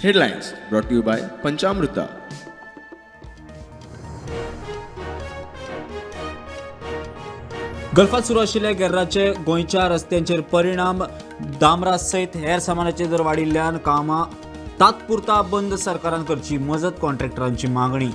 Headlines brought to you by Panchamruta. गल्फात सुरू आशिल्ल्या गेर्राचे गोंयच्या रस्त्यांचेर परिणाम. डांबरा सयत हेर सामानाचे दर वाडिल्ल्यान कामां तात्पुरता बंद. सरकारान करची मजत, कॉन्ट्रॅक्टरांची मागणी.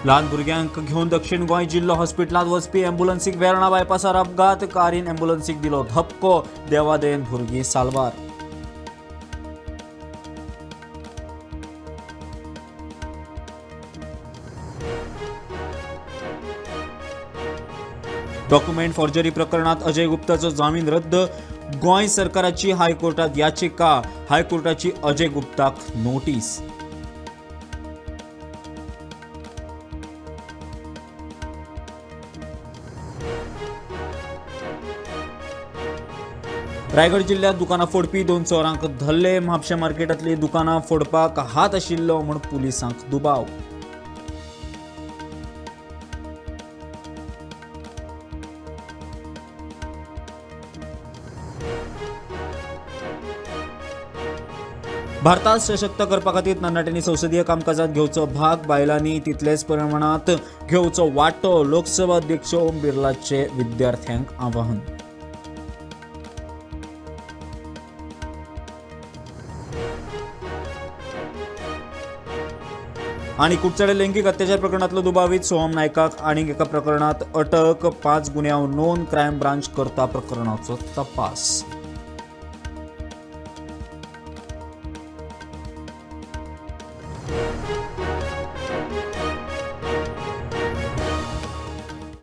ल्हान भुरग्यांक घेवन दक्षिण गोंय जिल्लो हॉस्पिटलांत वचपी ॲम्ब्युलन्सीक वेर्णा बायपासार अपघात. कारीन ॲम्ब्युलन्सीक दिलो धपको. देवादयेन भुरगीं साल्वार. डॉक्युमेंट फॉर्जरी प्रकरणात अजय गुप्ताचो जामीन रद्द. गोंय सरकाराची हायकोर्टात याचिका. हायकोर्टाची अजय गुप्ताक नोटीस. रायगड जिल्ह्यात दुकानां फोडपी 2 चोरांक धरले. म्हापशें मार्केटांतली दुकानां फोडपाक हात आशिल्लो म्हूण पुलिसांक दुबाव. भारतात सशक्त करपा खातीर तरणाट्यांनी संसदीय कामकाजात घेवचो भाग. बायलांनी तितलेच प्रमाणात घेवचो वांटो. लोकसभा अध्यक्ष ओम बिर्लाचे विद्यार्थ्यांक आवाहन. आणि कुडचडे लैंगिक अत्याचार प्रकरणातलो दुबावीत सोहम नायकाक आनीक एका प्रकरणात अटक. 5 गुन्यांव नोंद. क्रायम ब्रांच करता प्रकरणाचो तपास.